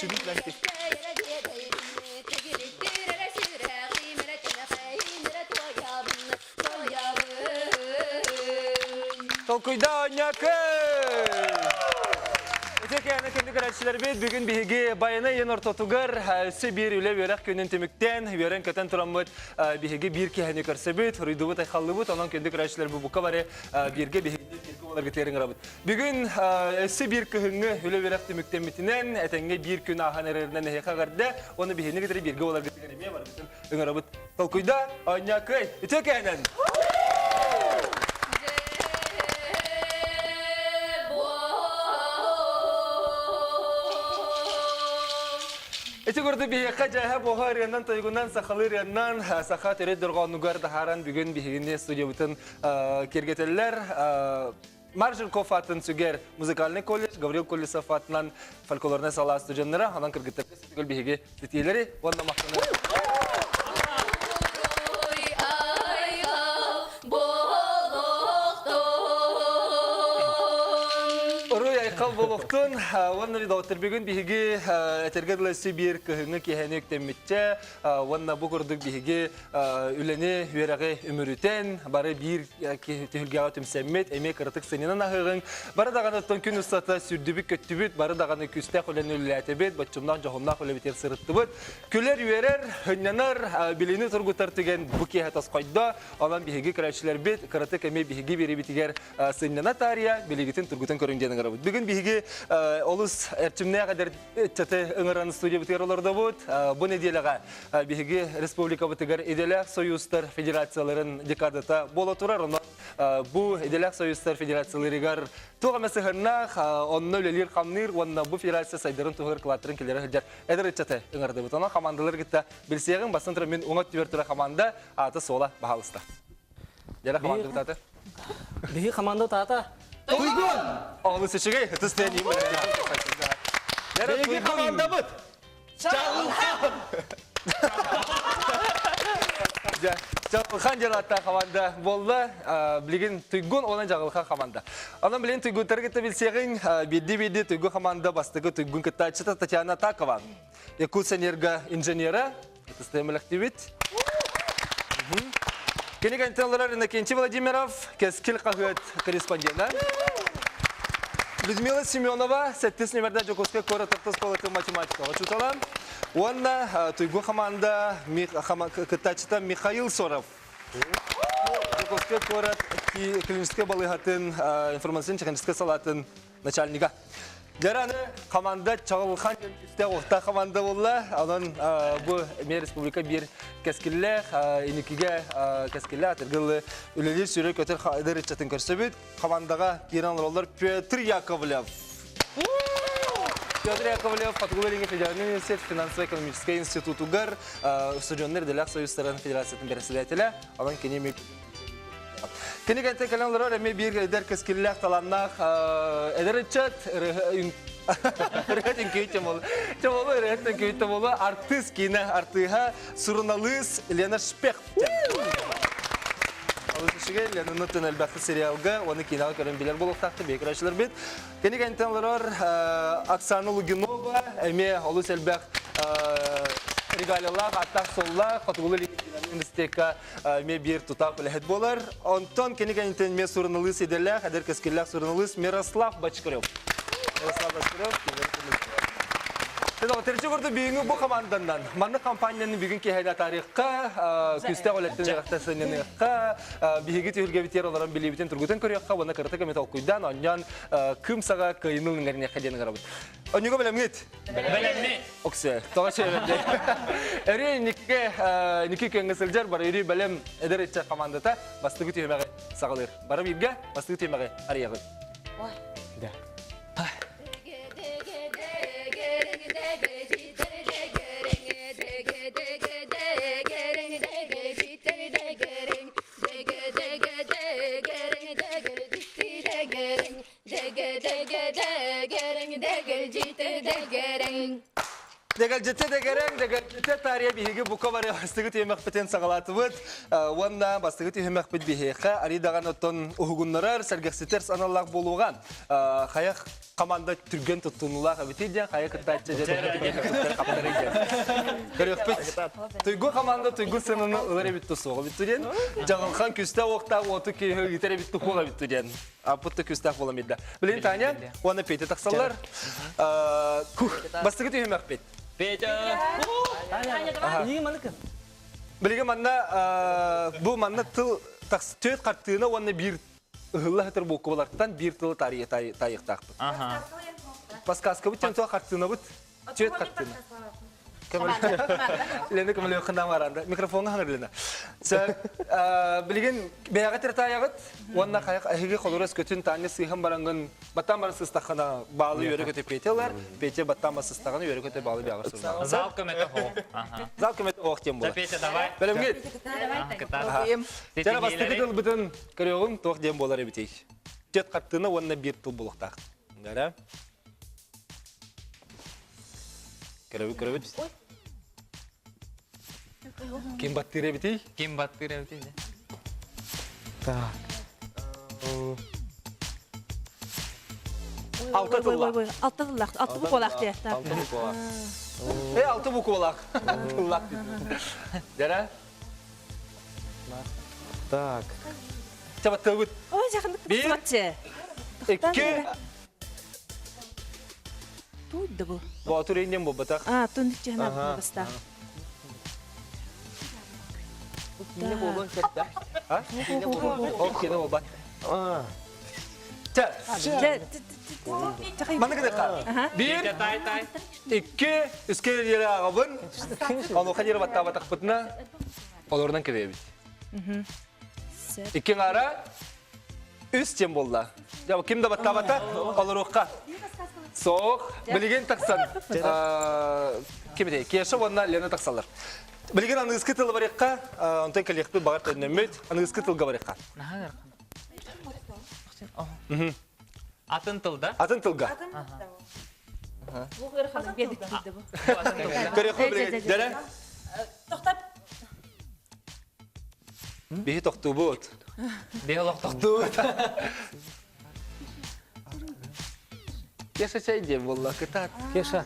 Түмүк Толкуйда оонньоокы! Үтүө кээнэ күндү көрөөччүлэрбит, бүгүн биһиги Байанай ыйын ортотугар өссө биир үлэ үөрэх күнүн түмүктээн, үөрэн-көтөн тураммыт биһиги биир киһини көрсөбүт, руйдубут, айхаллыбыт, онон күндү көрөөччүлэрбит бука бары бииргэ биһигини бииргэ буоларгытыгар ыҥырабыт. Бүгүн өссө биир кыһыҥҥы үлэ-үөрэх түмүктэммитинэн, этэҥҥэ биир күн ааһан эрэринэн эһиэхэ эҕэрдэ уонна биһигини кытары бииргэ буоларгытыгар эмиэ барыгытын ыҥырабыт. Толкуйда, оонньоо кыай, үтүө кээнэн! Ити курдук биһиэхэ дьээһэ буоһа ырыанан тойугунан сахалыы ырыанан саха төрүт дорҕоонугар таһааран бүгүн биһигини студиябытын киэргэтэллэр. Марженков атын сүгэр музыкальный колледж Гаврил Колесов атынан фольклорнай салаа студеннара, онон кыргыттарга сүтүгөл биһиги ситиилэри уонна махтанар. Уруй айхал болуохтун уонна доҕоттор бүгүн биһиги этэргэ дылы биир кыһыҥҥы киэһэни үктэммитчэ уонна бу курдук биһиги үлэни, үөрэҕи үмүрүтэн, бары биир түһүлгэҕэ түмсэммит, эмиэ кыратык сынньанан аһыаҕыҥ. Бары даҕаны оттон күн устата сүрдүбүт-көттүбүт, бары даҕаны күүстээх үлэни үлэлээтибит, боччумнаах, дьоһуннаах үлэбитигэр сырыттыбыт. Күлэр-үөрэр, һынньанар, билини тургутар түгэн бу киэһэ тосхойдо. Онон биһиги көрөөччүлэрбит кыратык эмиэ биһиги биэриибитигэр сынньана таарыйа, билигитин тургутан көрүҥ диэн ыҥырабыт. Бүгүн биһиги олус эрчимнээх эдэр ыччаты ыҥыран студиябытыгар олордобут. Бу нэдиэлэҕэ биһиги республикабытыгар идэлээх союзтар федерацияларын декадата буола турар. Онон бу идэлээх союзтар федерацияларыгар туох эмэ сыһыаннаах, онно үлэлиир-хамныыр уонна бу федерация сайдарын туһугар кылааттарын киллэрэ сылдьар эдэр ыччаты ыҥырдыбыт. Онон хамаандалары кытта билсиэҕиҥ. Бастан туран мин уҥа өттүбэр турар хамаанда аата-суола баһаалыста. Дьэрэ хамаандабыт аата? Биһи хамаанда аата Туйгун! Олус үчүгэй, ытыс тыаһын Биһиги хамаандабыт Чаҕылхан! Чаҕылхан диэн ааттаах хамаанда буолла. Билигин Туйгун уонна Чаҕылхан хамаанда. Онон билигин Туйгуттары кытта билсиэҕиҥ. Биирдии-биирдии Туйгун хамаанда бастакы Туйгун кыттааччыта Татьяна Такова. Якутсэнерго инженера. Ытыстыйан бэлэхтиибит. Кини кэнтэн олорор Иннокентий Владимиров, Кэскил хаһыат корреспондена. Людмила Семенова, сэттис нүмерде Дьокуускай куорат орто оскуолатын математикаҕа учуутала. Уонна Туйгун хамаанда кыттааччыта Михаил Соров. Дьокуускай куорат клиническэй балыыһатын информационно-техническэй салаатын начальнига. Дьэ аны команда чаҕылхан үстээх уохтаах команда буолла. Онон бу эмиэ республика биир кэскиллээх, инникигэ кэскиллээх атыргылы үлэлиир сүрү көтөр эдэр ыччатын көрсөбүт. Командаҕа киирэн олороллор Петр Яковлев. Петр Яковлев Хотугу-Илиҥҥи федеральный университет финансово-экономическай институтугар студеннар идэлээх союзтарын федерациятын бэрэссэдээтэлэ. Онон кини Кини кэнтэ кэлэн олорор эмиэ биир эдэр кэскиллээх талааннаах эдэр ыччат ырыа үҥкүү чомолу чомолу ырыа үҥкүү чомолу артыыс киинэ артыыһа суруналыыс Лена Шпех Олус үчүгэй Ленаны тын элбэхти сериалга уонна киинэҕэ көрөн билэр буолуохтаахты биһиги көрөөччүлэрбит. Кини кэнтэн олорор Оксана Лугинова эмиэ олус элбэх регалиялаах, ааттаах-суоллаах Хотугулуу университекка эмиэ биир тутаах үлэһит буолар. Онтон кини кэнниттэн эмиэ суруналыыс идэлээх, эдэр кэскиллээх суруналыыс Мирослав Бочкарев. Мирослав Бочкарев Тэрчи курдук бүгүҥҥү бу команданнан маннык компанияны бүгүн киэһэни атаарыахха, күүстээх үлэттэн үөрэхтэн сынньаныахха, биһиги түһүлгэбитигэр олорон билиибитин тургутан көрүөххэ уонна кыратык эмэ толкуйдаан, оонньоон кым саҕа кыайыны ылыннарыныахха диэн ыҥырабыт. Онньуга бэлэмҥит? Бэлэммит. Оксе, тоҕо чөбөдө. Өрүү Никигэ Ники күөҥҥэ сылдьар бары өрүү бэлэм эдэр ыччат командата бастакы түһүмэҕи саҕалыыр. Бары бииргэ бастакы түһүмэҕи арыйаҕыт. Да. Дэгэлдьитэ дэгэрэҥ, дэгэлдьитэ таарыйа биһиги бука бары бастыгы түһүмэхпитин саҕалаатыбыт. Уонна бастыгы түһүмэхпит биһиэхэ арый даҕаны оттон уһугуннарар, сэргэхситэр аналлаах буолуоҕа. Хайах команда түргэн туттунуулаах эбитий диэн хайа кыттааччы дьэ хаптарый диэн. Көрүөхпүт. Туйгу команда туйгу сыананы ылар эбит суоҕа эбит диэн. Дьаҕылхан күстэ уохтаах уоту киһи ыытар эбит туһуох эбит диэн. Аппыт да күстээх буолан биэрдэ. Билин Таня уонна Петя тахсаллар. Бастакы түһүмэхпит. Петя! Билигин маннык. Билигин манна бу манна тыл төрт хартыына уонна биир ыһылла сытар буукубалартан биир тылы таайыахтаахпыт. Подсказкабыт тен хартыынабыт төрт хартыына. Лена көмөлөөххүн баранда. Микрофоҥҥа хаҥыр Лена. Билигин бэйэҕит ырытаайаҕыт уонна хайах эһиги холурас көтүн Таня сыыһан бараҥҥын баттаан баран сыстаххына баалы үөрэ көтө Петя ылар, Петя баттаан бас сыстаҕына үөрэ көтө баалы бэйэҕэр сурдаҕын. Зал көмөтө хоох. Зал көмөтө хоох диэн буолар. Петя, давай. Бэлэмҥит? Чара бастакы тылбытын көрүөҕүҥ туох диэн буолар эбитий? Түөрт хартыына уонна биир тыл буолуохтаах. Дара. Көрөбүт, көрөбүт. Ким баттыыр эбитий? Ким баттыыр эбитий? Так. Алта тыллаах. Алта тыллаах. Алта буквалаах диye. Алта буквалаах. Э, алта буквалаах. Тыллаах. Дара? Так. Чабаттыыбыт. Ой, жақындық Бир. Икки. Туйды бу. Боотур инден буолбатах. А, тун чехна баста. Киинэ буолуон сөп да. А? Киинэ буолуон Ол киинэ буолбат. Чэ. Маннык гыныахха. Биир, Тай тай. икки, үскэ диэри ааҕабын. Онуоха диэри баттаабатахпытына, олорунан кэбиэбит. Икки аҥаара үс диэн буолла. Дьэ, ким да баттаабата, олоруохха. Суох, билигин тахсан. Ким этэй? Кеша уонна Лена тахсаллар. Билигин аныгыскы тылы барыахха, онтон кэлиэхпит баҕар төннөммүт, аныгыскы тылга барыахха. Атын тылда? Атын тылга. Көрүөххэ билигин. Дэрэ? Тоқтап. Биһи тохтуубут. Биһи олох тохтуубут. Кеша чай диэн буолла, кытаат. Кеша.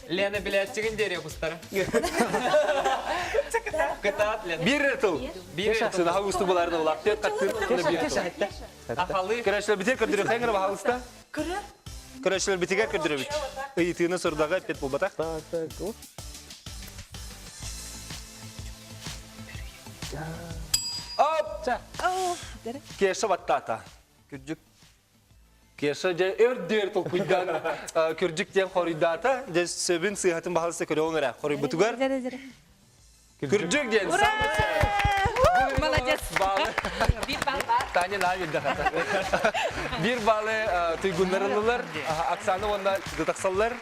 Лена билээччигин диэри кустара. Кытаат Лена. Биир тыл. Биир тыл. Сынаха усту буларны улаптыат каттыр. Кеша, Кеша. Ахалы. Көрөчлөр битер көрдөрө хайгыр баһалыста. Көрө. Көрөчлөр битигер көрдөрөбүт. Ыйытыыны сурдага эппет булбатах. Так, так. Оп! Кеша баттаата. Күрдьүк. Кеша дьэ өр-дөр толкуйдаан күрдьүк диэн хоруйдаата. Дьэ сөбүн сыыһатын баһалыста көрөҕүҥ эрэ. Хоруйбутугар күрдьүк диэн Молодец. Таня наа билдэ хата. Биир баалы туйгуннарыллылар, Оксана уонна тахсаллар.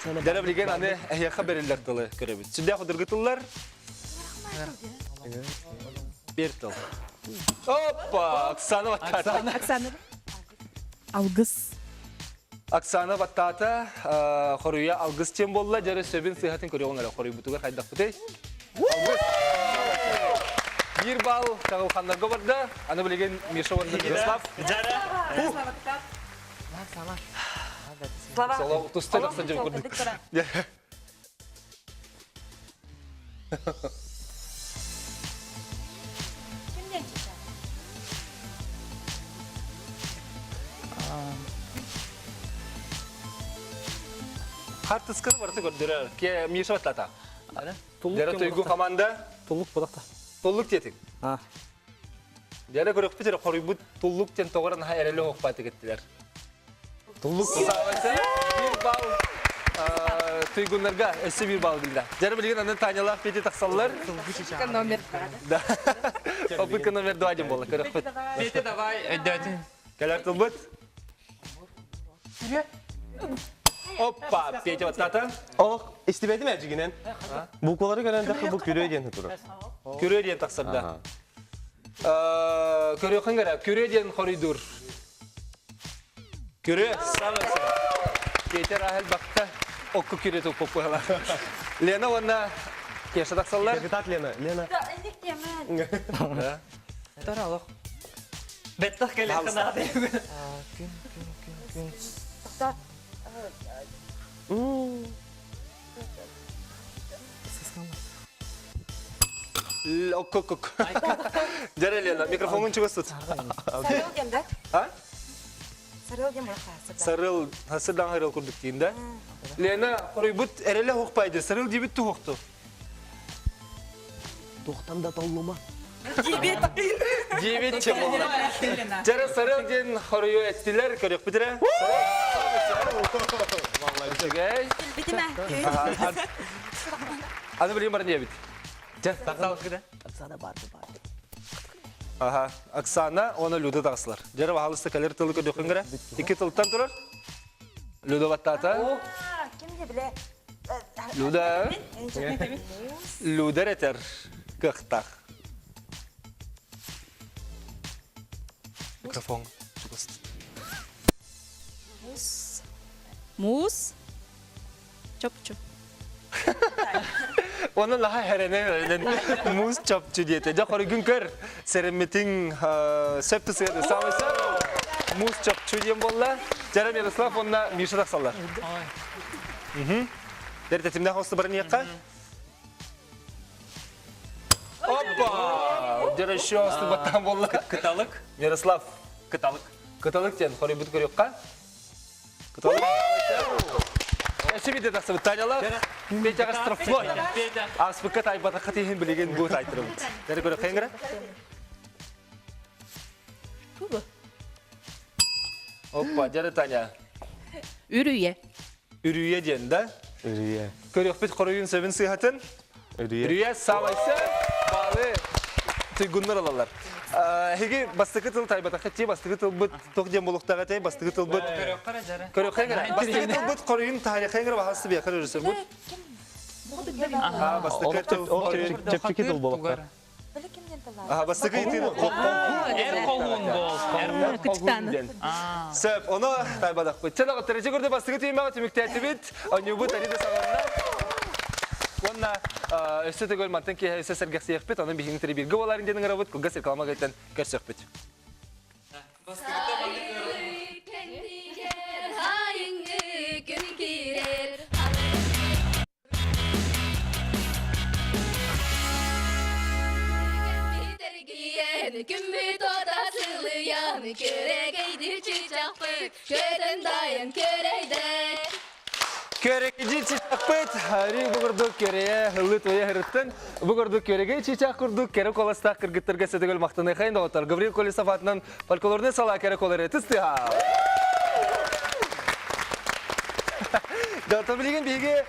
Дәрә билген аны эһиэхэ бериллэр тылы көрөбүт. Сүрдээх удургутуллар. Бир тыл. Опа! Оксана баттаата. Оксана. Алгыс. Оксана баттаата хоруйа алгыс тем болла дьэрэ сөбүн сыһатын көрүөҕүҥ эрэ хоруйбутугар хайдахпытый? Алгыс! Биир балл Чаҕылханнарга барда. Аны билигин Миша уонна Мирослав. Слава. Соло туста тахсан дьон курдук. Хартысканы барыта көрдөрөр. Ке Миша баттата. Дәрі тойгу команда. Туллук бодақта. Туллук диэтик. А. Дәрі көрөкпүт эрэ хоруйбут туллук диэн тоҕорон наһаа эрэлэ оһохпааты кеттилэр. Туллук. Биир балл туйгуннарга өссө биир балл билдэ. Дьэ билигин аны Танялаах Петя тахсаллар. Номер. Да. Попытка номер 2 диэн буолла. Көрөхпүт. Петя, давай, өйдөөтүн. Кэлэр тылбыт. Опа, Петя баттата. Ох, истибэтим эдьигинен. Буквалары көрөн дахы бу күрөө диэн турар. Күрөө диэн тахсарда. Көрүөхүн кэрэ, күрөө диэн хоруйдуур. Күрөө, самысы. Петя Рахел бакта. Окку күрүө туппуппуһала. Лена уонна Кеша тахсаллар. Капитат Лена. Лена. Да, Таралох. Беттах кэлэ санааты. Күн, күн, күн, күн. Окку-кук. Дәрі Лена, микрофонун чугас тут. Сарыл диэн да? А? Сарыл диэн буолар Сарыл, сырдан харыл курдук дейін да? Лена, хоруйбут эрэлэ хуохпайды, сарыл дебит тухохту. Тухтан да толлума. Дебит че болла. Жары сарыл ден хоруйу эттилер, көрөк бітірі. Үчүгэй. Битиме. Аны билим бар не бит? Оксана барды барды. Аха, Оксана, оны Люда тағысылар. Жары бахалысты кәлер тылы көрдөккөн кәрі. Икки тылттан турар. Люда баттата. Ким де биле? Люда. Люда этер кыхтах. Микрофон. Муус. Чопчу. Оны лаха хәрәнен муз чопчу диете. Жа хоры күн көр. Серемметин сөп тысыгы самысы. Муз чопчу диен болла. Жара Мирослав онна Миша тақсалар. Дәртетимдә хосты бар ниякка? Опа! Жара еще асты баттан болла. Кыталык. Мирослав. Кыталык. Кыталык тен хоры бут көрөкка. Кыталык. Эши бите тақсы Танялар. Петяга штрафной. Петя. Аспыкка тайбата хатихин билеген бу тайтырым. Дәрі көрө кайыңгыра? Туба. Опа, жары Таня. Үрүйе. Үрүйе диэн да? Үрүйе. Көрүөхпүт хоруйун сөбүн сыыһатын. Үрүйе. Үрүйе саамайса баалы туйгуннар алалар. Эһиги бастакы тыл тайбатахха тии бастакы тылбыт туох диэн буолуохтааҕа этэй бастакы тылбыт Көрөккара жары. көрүөххэ бастакы тылбыт хоруйун таһарыахха баһаасы биэхэр өрүсүбүт. Бастакы тыл Чэпчэки тыл буолуохтар. Бастакы итин Эр колун бол. Эр Кычтаны. Сөп, ону тайбадахпыт. Чэ доҕоттор, ичи көрдө бастакы түймэҕэ түмүктээтибит. Онньуубут Арида саҕаланна. Уонна өссө төгүл мантан киэһэ өссө сэргэхсийэхпит, онон биһигини трибиргэ буоларын диэн ыҥырабыт, кылгас реклама кэлтэн көрсөхпүт. Күн киирэр Күммүт ота сылыйан, көрөгөйдүр чычахпыт, көтөн дайын көрөйдө. Көрөгөйдүр чычахпыт, ари бу курдук көрөйө ыллы туйа хырыттын. Бу курдук көрөгөй чычах курдук кэрэ куоластаах кыргыттарга сөтөгөл махтаныхайын доҕоттор. Гаврил Колесов атынан фольклорный сала кэрэ колоры тыстыха. Дата билигин биһиги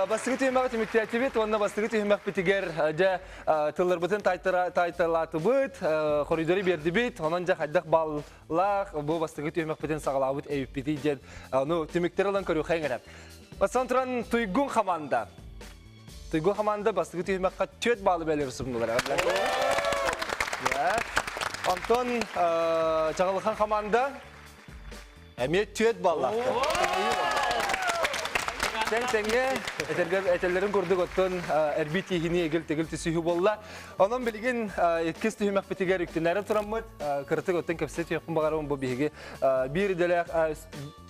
бастыгы түһүмэҕи түмүктээччибит уонна бастыгы түһүмэхпитигэр дьэ тылларбытын тайталаатыбыт, хоруйдары биэрдибит, онон дьэ хайдах баллаах бу бастыгы түһүмэхпитин саҕалаабыт эбиппитий диэн ну түмүктэр ылан көрүөххэ эрэ. Бастан туран Туйгун хамаанда. Туйгун хамаанда бастыгы түһүмэххэ 4 баллы бэлэр сумнулар. Онтон Чаҕылхан хамаанда Эмиэ түөт баллаахтар. Тэҥ тэҥҥэ этэллэрин курдук оттон эрби тииһини эгил-тэгил түсүһү буолла. Онон билигин иккис түһүмэхпитигэр үктэнээри тураммыт кыратык оттон кэпсэтэ түһүөхпүн баҕарабын бу биһиги биир идэлээх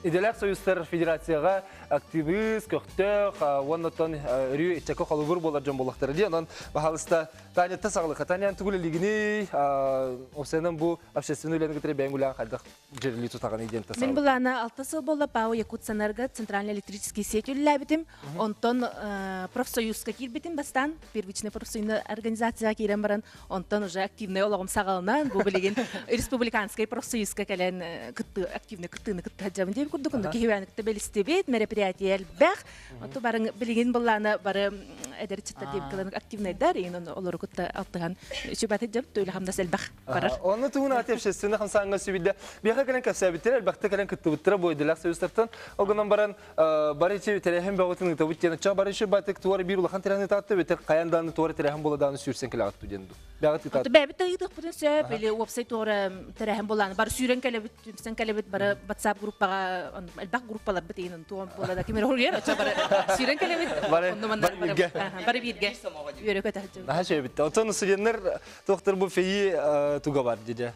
идэлээх союзтар федерацияҕа активист, көхтөөх уонна оттон өрүү иччэкэ холобур буолар дьон буоллахтара дии. Онон баһаалыста Таняттан саҕалыха. Таня тугу үлэлигиний? Осенен бу общественный үлэни кытары бэйэҥ үлэҕин хайдах дьэрэлии тутаҕыный диэн Мин былаана алта сыл буолла ПАО Якутсэнерго центральный электрический сеть үлэлээбитим. Онтон профсоюзка киирбитим бастаан, первичный профсоюзная организацияға киирэн баран, онтон уже активный олоҕум саҕаланан, бу билигин республиканскай профсоюзка кэлэн кытты активный кыттыыны кытта сылдьабын диэбит курдук, онно киһи кытта бэлистибит, мероприятие элбэх. Оту бары билигин былаана бары эдэр ыччаттар диэбиккэлэрин активнайдар, иин олору кытта алтыһан үчүбаты дьап төлө хамнас элбэх барар. Онно тугун аты общественный хамсааҥҥа сүбүдэ. Биэхэ кэлэн кэпсээбиттэр, элбэхтэ кэлэн кыттыбыттара бу идэлээх союзтартан. Ол гынан баран бары ичи тэрээһин бөҕөтүн ыытабыт диэн оччоҕо бары ичи батык туора биир улахан тэрээһин ыытаатта бэтэр хайан дааны туора тэрээһин буола дааны сүүрсэн кэлэҕит диэн ду. Бэҕит ыытаат. Бэбит ыытыахпытын сөп или уопсай туора тэрээһин буолааны бары сүүрэн кэлэбит, түмсэн кэлэбит, бары WhatsApp группаҕа элбэх группаларбыт иин туом буола да ким эрэ хоруйар оччо бары сүүрэн кэлэбит. Бары бииргэ. Бары бииргэ. Үөрэ көтө. Наһаа сөбүттэ. Оттон студенттар туохтар бу феи туга бар дии.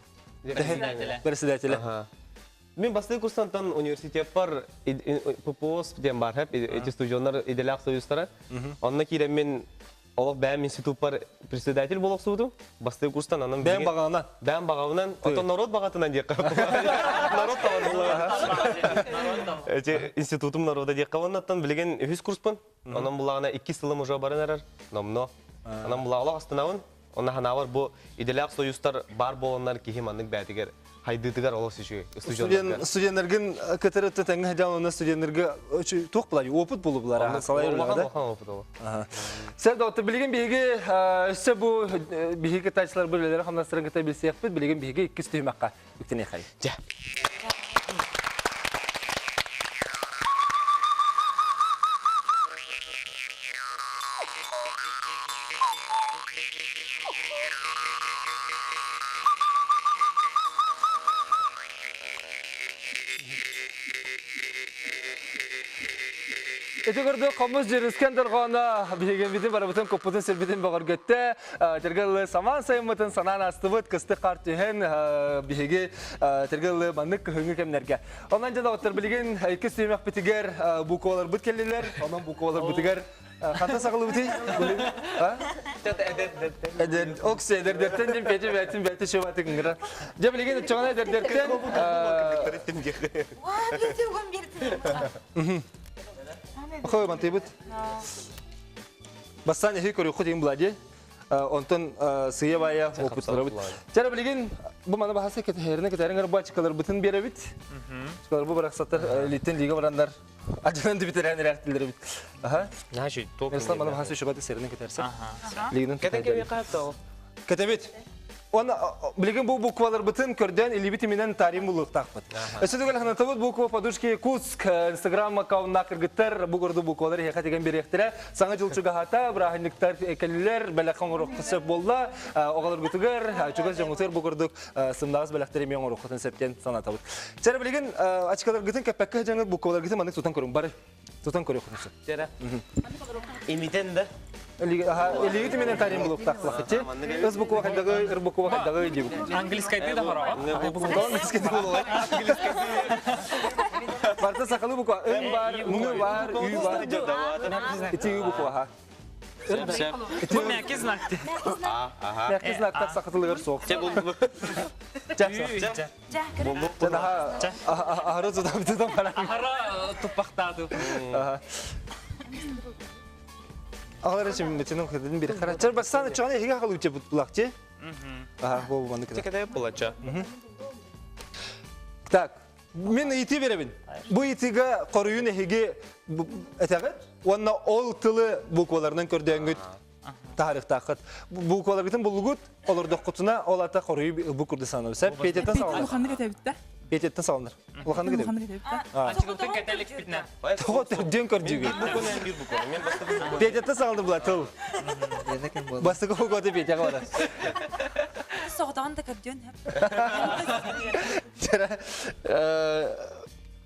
Председателя. Мин бастакы курсантан университеппар ППОС диэн бар хэп эти студенттар иделээх союзтара. Онно киирэн мин олох бэйэм институппар председатель буолуохсубутум. Бастакы курстан анан Бэйэм баҕаҕынан. Бэйэм баҕабынан, оттон народ баҕатынан диэххэ. Народ баҕатынан. Эти институтум народа диэххэ. Оннуттан билигин үһүс курспун. Онон булаҕына иккис сылым уже баран эрэр. Номно. Онон булаҕа олох астынабын. Онно ханаабар бу идэлээх союзтар баар буоланнар киһи маннык бээтигэр хайдыытыгар олус үчүгэй студеннарга. Студеннаргын кытары тэҥҥэ сылдьан онно студеннарга туох булар опыт булу булар салайар улахан опыт ол. Сэр доҕоттор билигин биһиги өссө бу биһиги кыттааччылар бу үлэлэри хамнастарын кытта билсиэхпит билигин биһиги иккис түһүмэххэ үктэниэхэй. Дьэ. Ити курдук хомус дьүрүскэн дорҕооно биһигиммитин барыбытын куппутун сирбитин бөҕөргөттө. Тергеллы самаан сайыммытын санаан астыбыт, кыстык хаар түһэн биһиги тергеллы маннык кыһыҥҥы кэмнэргэ. Онон дьэ доҕоттор билигин иккис түһүмэхпитигэр букваларбыт кэллилэр. Онон букваларбытыгар ханта саҕалыбытый? Эдэр, оксе эдэрдэртэн дим пети бәтин бәти шыбаты кыңгыра. Дьэ билигин ыччаҕына эдэрдэртэн Хой мантыйбыт. Бастаан эһи көрүөххүт иһин була дии. Онтон сыйа баайа опыттарабыт. Чара билигин бу маны баһаса кетерine кетерин арба чыкаларбытын беребит. Чыкалар бу барахсаттар литтен лига барандар ажынан дибитерен ирээхтилеребит. Аха. Наша топ. Ярослав маны баһаса шубаты серine кетерсе. Лигинен Кетен кеби каптоо. Кетебит. Оны билигин бу букваларбытын көрдөн илибит именен тарим булуктакпыт. Өссө түгел ханатабыт буква подушки Куск Инстаграм аккаунна кыргыттар бу көрдү буквалар хеха деген беректире. Саңа жыл чугахата бырахынныктар кэллилер бэлэхэн оҥоруохха сөп буолла. Оҕолоргутугар чугас дьоҥутугар бу курдук сымнаҕас бэлэхтэри эмиэ оҥоруоххутун сөптен санатабыт. Чэрэ билигин ачкаларгытын кэппэккэ дьаҥыр букваларгытын маннык тутан көрүҥ бары. Тутан көрүөххүтүн сөп. Чэрэ. Имитен да. Илиги түменен тарим булуктаахтылахычы. Ыс буква хайдагы, ыр буква хайдагы дип. Английскайды да хороҕо. Английскайды болуой. Барта сахалы буква ым бар, муну бар, үй бар. Ити үй буква ха. Бу мягкий знак. Мягкий знак так сахатылыгар суох. Чэ булду. Чэ. Чэ ахара тутам тутам баран. Ахара туппахтааты. Аҕалар эчим метинин хыдын бир харачар бастан чоны эһиги халуча бутлакчы. Аха, бу маннык. Чекете булача. Так, мен ыйытыы беребин. Бу ыйытыыга хоруйун эһиги этэҕит уонна ол тылы букваларынан көрдөөнгүт таарыхтааххыт. Букваларгытын буллугут, олордоххутуна ол ата хоруйу бу курдук санабыт. Сеп Петяттан саҕаланар. Улаханнык этэбит да? Петяттан саҕаланар. Улаханнык этэбит. Улаханнык этэбит да? Ачыгытын кэтэлик битнэ. Тоҕо төрдүөн көрдүүгүт. Бир буква. Мен бастакы Петяттан саҕалды була тыл. Бастакы буквата Петяҕа барар. Соҕотоҕун да көрдүөн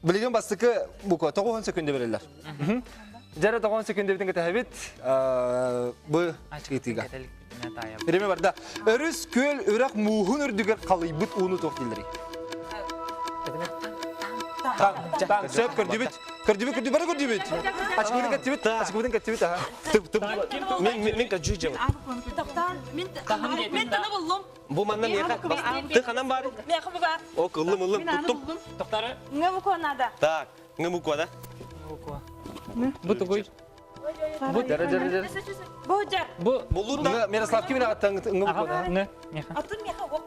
Билигин бастакы буква тоҕуһун секүндэ береллер. Дьэрэ тоҕуһун секүндэбитин кэтэһэбит. Бу ыйытыыга. Реме барда. Өрүс күөл үрэх мууһун үрдүгэр халыйбыт ууну туох дииллэрий? Таң, таң, сөп көрдүбүт. Көрдүбүт, көрдүбүт, бары көрдүбүт. Ачкыбытын кэттибит, ачкыбытын кэттибит, аха. Тып тып. Мен мен кажу жем. Тоқтан, мен мен таны буллум. Бу манна меха ты ханан бар. Меха бу бар. О, ыллым ыллым туттум. Тоқтары. Ңы буква надо. Так, ңы буква да? Бу тугуй. Дәрі, дәрі, дәрі. Бу жа. Бу Булута. Мирослав ким аттан ыңгы букваны? Ны. Меха. Атын меха оқ.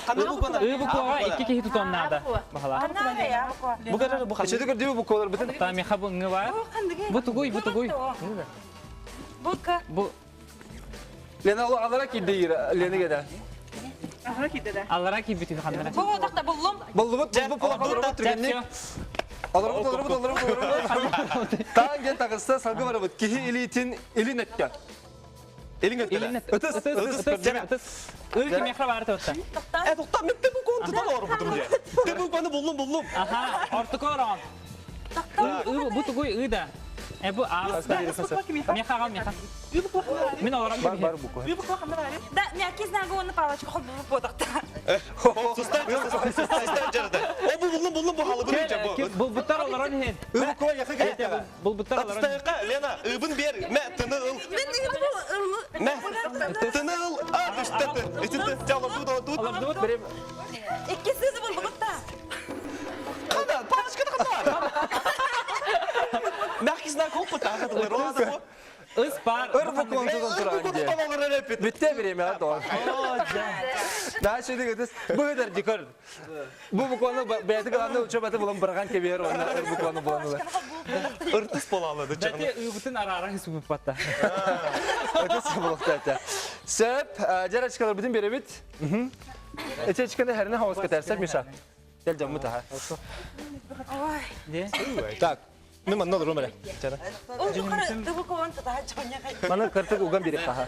Ханны букваны? Ы букваға икки киһи тутуон наада. Баһала. Бу көрөр бу Эчеде көрдүбү буквалар бүтүн. Та меха бу ыңы бар. Бу тугуй, бу тугуй. Бу к. Бу Лена ол алара кирди Лена геде. аллара кийбит ханнара. Бу отақта буллум. Боллубут, бу бу түргенник. Олорбут, олорбут, олорбут, олорбут. Таан ген тагыста салгы барабыт. Киһи илиитин илин өттө. Элин өттө. Ытыс, ытыс, Ытыс. Ы ки меха бар тотта. Э, тохта, мен те букваны тутан орбутум же. Те букваны буллум, буллум. Аха, ортуку орон. Ы бу тугуй ы да. Э бу а. Меха гал меха. Мин олорон Бар бар буква. Да, мягкий знак оны палочка хол бу отақта. Сустан, сустан жарады. О, бу буллум, буллум, бу халы бу. Бу буттар олорон хен. Ы буква якы кәйтә. Бу буттар олорон. Атыстайка, Лена, ыбын бер, мә, тыны ыл. Мә, тыны ыл. А, түштә, үтүтә, жала бу да тут. Олордубут. Берем. Икки сызы буллум та. Када, палочка да када. Мягкий знак опыта, ага, роза бу. Ыс бар. Ыр букваны тутан туран же. Бүтте береме а то. Да, шеди гытыс. Бу гыдар дикор. Бу букваны бәяты главное учебаты булан барган кебер оны ыр букваны булан. Ыртыс болалы ды Бәте ы бутын арара хисуб батта. Ытыс булыкта. Сөп, жарачкалар бүтүн беребит. Эчечкене хәрне хавас көтәрсәк Миша. Дәл жаммы таха. Так. Мен манна олорум эле. Ол юқары дыбы коон тата чоня кай. Маны кыртык уган берип таха.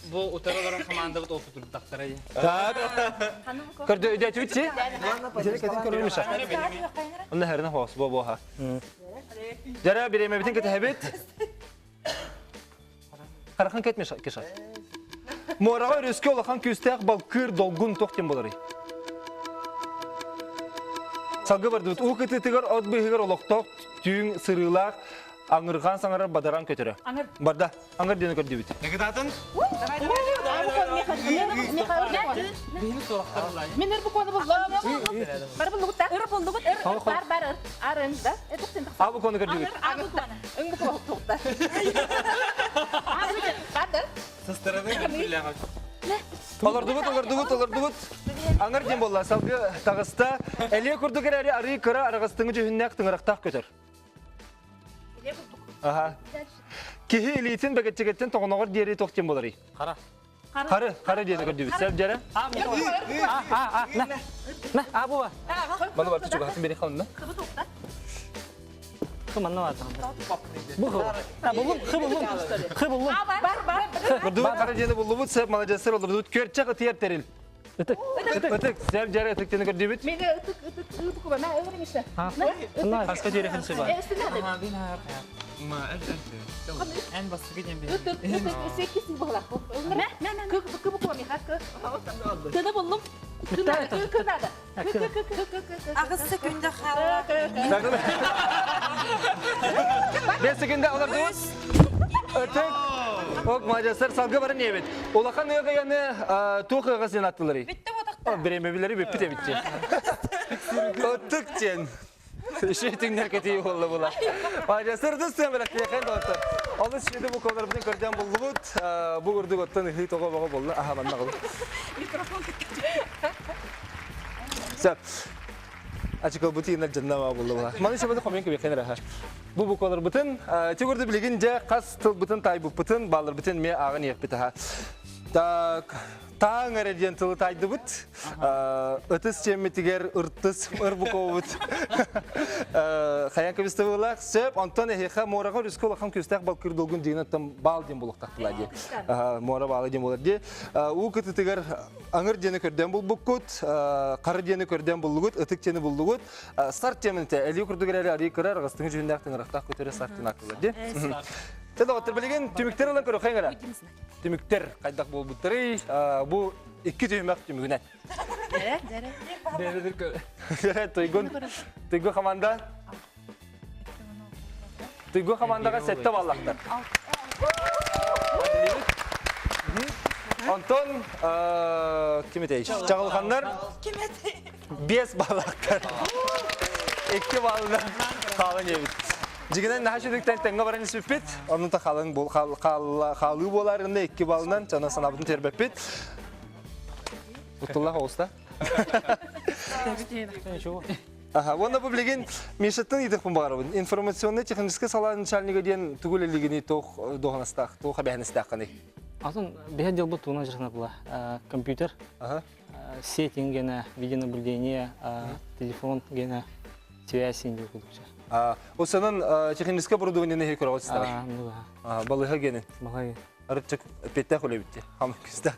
Бу утаралар команда бут опыт турдактара. Так. Көрдө өйдөтүбүт чи? Жере кетин көрөр Миша. Онна хәрне хавас бу буха. Жара биреме битин кетебит. Карахан кетмеш кеша. Мораға өрөскө улахан күстээх балкыр долгун тохтен болары. Салгы бардыбыт. У кытытыгар от быһыгар олохтоох түүн сырыылаах аңырған саңарар бадаран көтөрө. Барда. Аңыр диэн көрдүбүт. Негедатын? Мен ыр букваны буллум. Бар буллугут та. Ыр буллугут. Ыр бар бар ыр. Арын да. Это сен А букваны көрдүбүт. Ың буква тоқта. Бар да. Со стороны Олордубут, олордубут, олордубут. Аңыр диэн болла. Салгы тагыста. Элиэ курдук эрэри арыы кыра арагастыңы дьүһүннээх тыҥырахтаах көтөр. Аха. Киһи илиитин бэгэччэгеттен тоҕоноҕор диэри туох диэн буоларый? Хара. Хары, хары диэни көрдүбүт. Сөп дьэрэ? А, а, а, на. На, а бу. Маны барты чугаһатын бери халынна. Хыманна бар. Бу хы. А, буллум, хы буллум. Хы буллум. Бар бар. Көрдүбүт, хары диэни буллубут, сөп маладьыастар олордубут. Көрчэх ытыйар тэрил. Ытык. Ытык, сөп дьэрэ ытык диэни көрдүбүт. Мен ытык ытык ы буква мә ыр Миша. Хаска диэри хынсы бар. Үстүнэ. Эн бастыгы диэн бир. Ытык ытык секис була. Мә мә мә. Кы кы буква миха кы. Тыны буллум. Кы надо, кы кы надо. Кы кы кы кы кы кы. Ағысы күнді хала. Бес секунда олордубут. Ытык. Ок, маладьыастар салгы барын ебит. Улахан ыгыяны туох ыга сен аттылары. Битті отақта. Биреме билери бүппүт эбитчи. Ытык тен. Шейтиңнер кетии болла була. Маладьыастар дыс тен белек тиэхэн доҕоттор. Олус шүді бу колор бүтүн көрдөн буллубут. Бу курдук оттон ыһыы тоҕо боҕо болла. Аха манна кыл. Сөп. Ачыкыл бутиинер жыннама болла була. Маны шабады хомен көбеккен раха. Бу буквалар бутын, тигурды билигин же қас тыл бутын тай бутын, баллар бутын ме ағын ек бітаха. Так, таң әреден тылы тайды бұт. Ытыс чемметигер ыртыс ыр буковут. Хаян көбісті болақ. Сөп, Антон эхеха мораға рүскі улахан күстәк балкыр долгун деген оттан бал ден болуқтақтыла де. Мора балы ден болар де. У кытытыгар аңыр дені көрден бұл бұққут, қары дені көрден бұллугут, ытык дені бұллугут. Старт темінте, әлі күрдігер әлі арий кырар, ағыстыңы жүндәк тыңырақтақ көтері старт аттылар де. Тәді оттыр білеген түміктер алан көрі қайын қара. Түміктер қайдақ бол бұттыры, бұ икки түмәк түмігінен. Туйгун, Туйгун команда. Туйгун командаға сәтті баллақтар. Антон, ким етейш? Чағылхандар 5 баллақтар. 2 баллынан қалын ебіт. Дьигинэн наһаа сүдүктэн тэҥҥэ баран испиппит. Онну та халыҥ бул хаалыы буоларында икки балынан чана санаабытын тербеппит. Утуллах оҕуста. Аха, уонна бу билигин Мишаттан ыйытыахпын баҕарабын. Информационнай техническэй салаа начальнига диэн тугу үлэлиигиний, туох дуоһунастаах, туох эбээһинэстээххиний? Атын биһи отделбыт тугунан дьарыктанабыла. Компьютер, сеть гена, видеонаблюдение, телефон гена, связь инде кудукча. Осанан техническое оборудование не көрөҕүт Балыха генин. Балыха. Арытчык петтэх үлэбитти. Хамы күстэ.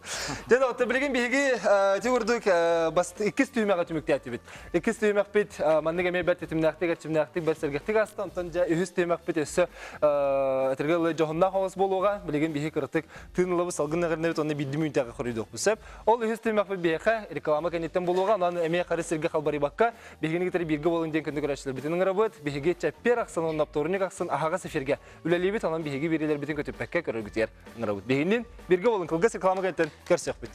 Ден отто билигин биһиги ти курдук иккис түһүмэҕэ түмүктээтибит. Иккис түһүмэхпит маннык эмиэ бэрт тэтимнээхтик, эрчимнээхтик, бэрт сэргэхтик ааста. Онтон дьэ үһүс түһүмэхпит өссө этэргэ дьоһуннаах оҕус буолуоҕа. Билигин биһиги кыратык тыын ылабыт, салгын эҕирнэбит уонна биирдии мүнүүтэҕэ хоруйдуохпут сөп. Ол үһүс түһүмэхпит биһиэхэ реклама кэнниттэн буолуоҕа. Онон эмиэ хары сиргэ халбарыйбакка биһигини кытары бииргэ буолун диэн күндү көрөөччүлэрбитин ыҥырабыт. Биһиги чэппиэр ахсын уонна вторник ахсын аһаҕас эфиргэ үлэлиибит, онон биһиги биэриилэрбитин көтүппэккэ көрөргүтүгэр ыҥырабыт. Биһигинниин бииргэ буолун кылгас реклама кэнниттэн көрсүөхпүт.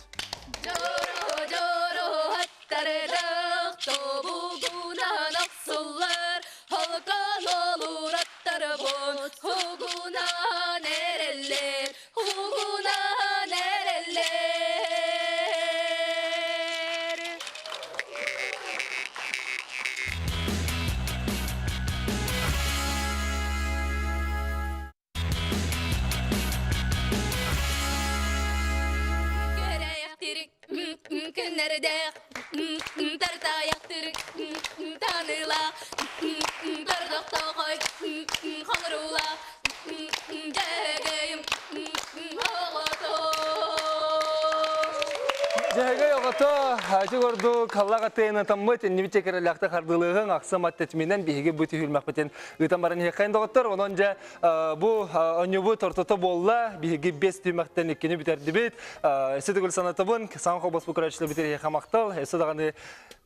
Дьоро дьоро аттарыдах тобугунан охсуллар холкон олураттарбын хугунан эрэллэр хугунан эрэллэр Күннэрдээх тартаайахтырык таныылаах тордохтоохой хоҥоруулаах дьөһөгөйүм оҕото Дьөһөгөй оҕото ити курдук халлаах аттыйанатаммыт иннибит кэрэлээхтик хардыылыаҕыҥ ахсым ат тэтиминэн биһиги бу түһүлмэхпитин ыытан баран иһиэххэйин доҕоттор онон дьэ бу оонньуубут ортото буолла биһиги бес түһүмэхтэн иккини бүтэрдибит өссө төгүл санатабын саҥа холбоспут көрөөччүлэрбитигэр эһиэхэ махтал өссө даҕаны